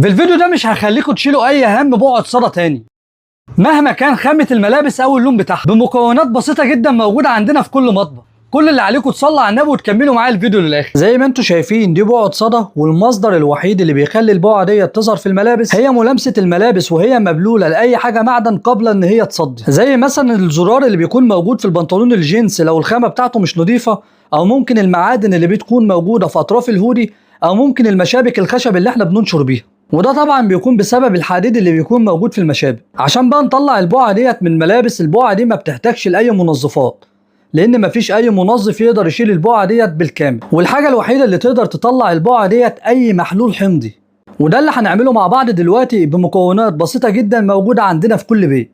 في الفيديو ده مش هخليكم تشيلوا اي هم بقعة صدى تاني مهما كان خامة الملابس او اللون بتاعها، بمكونات بسيطة جدا موجودة عندنا في كل مطبخ. كل اللي عليكم تصلوا على النبي وتكملوا معايا الفيديو للاخر. زي ما انتم شايفين دي بقعة صدى، والمصدر الوحيد اللي بيخلي البقعة دي تظهر في الملابس هي ملامسة الملابس وهي مبلولة لأي حاجة معدن قبل ان هي تصدي، زي مثلا الزرار اللي بيكون موجود في البنطلون الجينز لو الخامة بتاعته مش نظيفة، او ممكن المعادن اللي بتكون موجودة في اطراف الهودي، او ممكن المشابك الخشب اللي احنا بننشر بيها، وده طبعا بيكون بسبب الحديد اللي بيكون موجود في المشابك. عشان بقى نطلع البقعة ديت من الملابس، البقعة دي ما بتحتاجش لأي منظفات، لان مفيش اي منظف يقدر يشيل البقعة ديت بالكامل، والحاجة الوحيدة اللي تقدر تطلع البقعة ديت اي محلول حمضي، وده اللي هنعمله مع بعض دلوقتي بمكونات بسيطة جدا موجودة عندنا في كل بيت.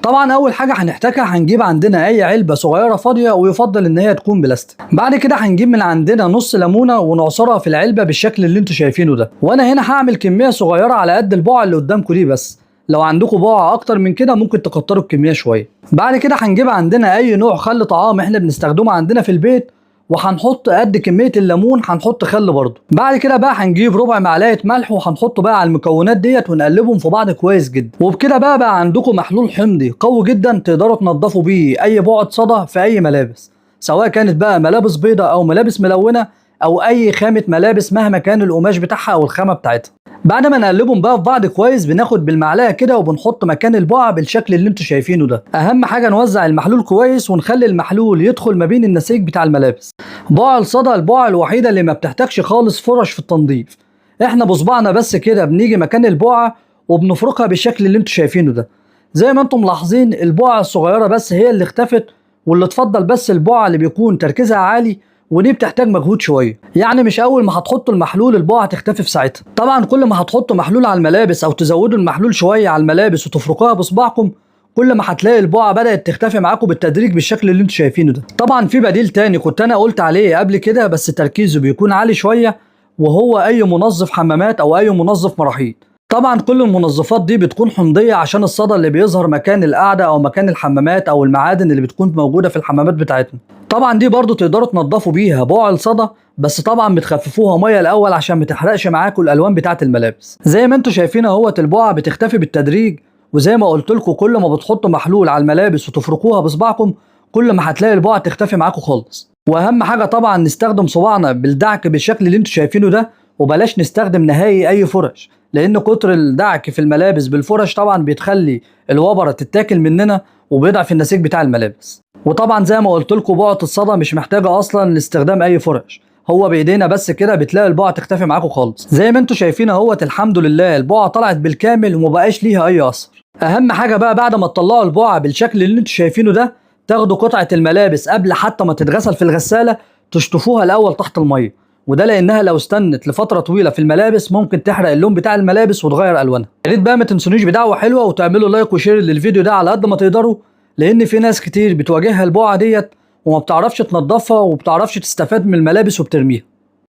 طبعا اول حاجة هنحتاجها هنجيب عندنا اي علبة صغيرة فاضية، ويفضل ان هي تكون بلاستيك. بعد كده هنجيب من عندنا نص ليمونه ونعصرها في العلبة بالشكل اللي انتوا شايفينه ده، وانا هنا هعمل كمية صغيرة على قد البقعة اللي قدامكم دي بس، لو عندكم بقعة اكتر من كده ممكن تكتروا الكمية شوية. بعد كده هنجيب عندنا اي نوع خل طعام احنا بنستخدمه عندنا في البيت، وهنحط قد كمية الليمون هنحط خل برضه. بعد كده بقى هنجيب ربع معلقه ملح وهنحطه بقى على المكونات ديت ونقلبهم في بعض كويس جدا. وبكده بقى عندكم محلول حمضي قوي جدا تقدروا تنضفوا بيه اي بقعة صدى في اي ملابس، سواء كانت بقى ملابس بيضاء او ملابس ملونة او اي خامة ملابس مهما كان القماش بتاعها او الخامة بتاعتها. بعد ما نقلبهم بقى في بعض كويس بناخد بالمعلقه كده وبنحط مكان البقعة بالشكل اللي انتوا شايفينه ده. اهم حاجة نوزع المحلول كويس ونخلي المحلول يدخل ما بين النسيج بتاع الملابس. بقع الصدى البقعة الوحيدة اللي ما بتحتاجش خالص فرش في التنظيف، احنا بصبعنا بس كده بنيجي مكان البقعة وبنفركها بالشكل اللي انتوا شايفينه ده. زي ما انتم ملاحظين البقعة الصغيرة بس هي اللي اختفت، واللي اتفضل بس البقعة اللي بيكون تركيزها عالي، ودي بتحتاج مجهود شوية، يعني مش اول ما هتحطوا المحلول البقعة تختفي في ساعتها. طبعا كل ما هتحطوا محلول على الملابس او تزودوا المحلول شوية على الملابس وتفركوها بصباعكم، كل ما هتلاقي البقعة بدات تختفي معاكم بالتدريج بالشكل اللي انتم شايفينه ده. طبعا في بديل تاني كنت انا قلت عليه قبل كده بس تركيزه بيكون عالي شوية، وهو اي منظف حمامات او اي منظف مراحيض. طبعا كل المنظفات دي بتكون حمضيه عشان الصدى اللي بيظهر مكان القعدة او مكان الحمامات او المعادن اللي بتكون موجودة في الحمامات بتاعتنا. طبعا دي برضو تقدروا تنظفوا بيها بقع الصدى، بس طبعا بتخففوها مية الاول عشان ما تحرقش معاكم الالوان بتاعه الملابس. زي ما انتم شايفين اهوت البقعة بتختفي بالتدريج، وزي ما قلت لكم كل ما بتحطوا محلول على الملابس وتفركوها بصباعكم كل ما هتلاقي البقعة تختفي معاكم خالص. واهم حاجة طبعا نستخدم صباعنا بالدعك بالشكل اللي انتم شايفينه ده، وبلاش نستخدم نهائي اي فرش، لان كتر الدعك في الملابس بالفرش طبعا بتخلي الوبره تتاكل مننا وبيضعف النسيج بتاع الملابس. وطبعا زي ما قلت لكم بقعة الصدى مش محتاجه اصلا لاستخدام اي فرش، هو بايدينا بس كده بتلاقي البقعة تختفي معاكم خالص. زي ما انتم شايفين اهوت الحمد لله البقعة طلعت بالكامل ومبقاش ليها اي اثر. اهم حاجة بقى بعد ما تطلعوا البقعة بالشكل اللي انتم شايفينه ده، تاخدوا قطعه الملابس قبل حتى ما تتغسل في الغسالة تشطفوها الاول تحت المية، وده لانها لو استنت لفترة طويلة في الملابس ممكن تحرق اللون بتاع الملابس وتغير الوانها. يا ريت بقى ما تنسونيش بدعوة حلوة وتعملوا like و share للفيديو ده على قد ما تقدروا، لان في ناس كتير بتواجهها البقعة ديت وما بتعرفش تنظفها وبتعرفش تستفاد من الملابس وبترميها.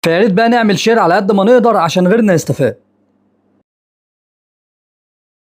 فيا ريت بقى نعمل share على قد ما نقدر عشان غيرنا يستفاد.